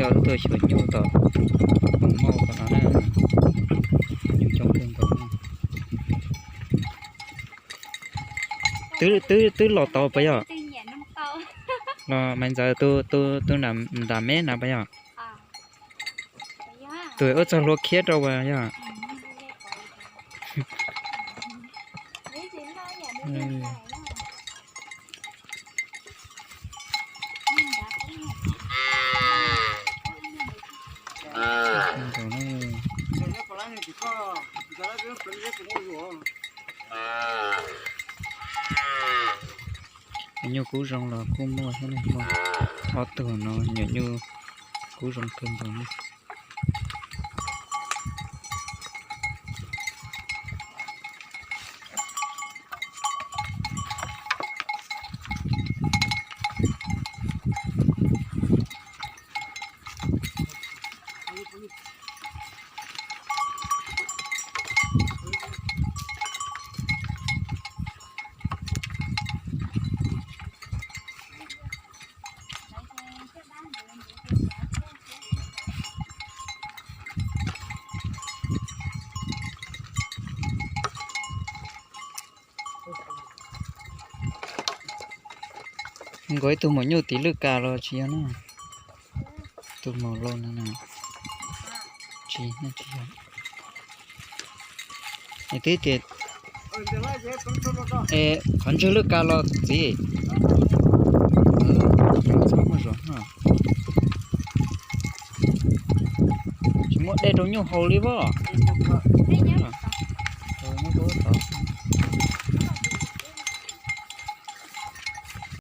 Tuaj xyuas nyuj tom Moos Mauj tom no na, nyuj coob kawg nkaus. Twb, twb, twb los tau puas yog? Los Maiv Ntxawm tus, tus nram meb na puas yog? Tus ua txog hlua khiab rau puas yog? Nyuj kub zoo los kuj muaj thiab ne, muaj ob tug no nyuam nyuj kub zoo kawg nkaus ne. Nkaus ib tug maum nyuj tiv lwj kas los tsis yog na. Tus maum laus no na. Tsis, tsis yog. Es twb tias, es qhov ntswg lwj kas los txiv. Tsis muaj zos no. Tsis muaj dej rau nyuj haus li pob. Nyob tod.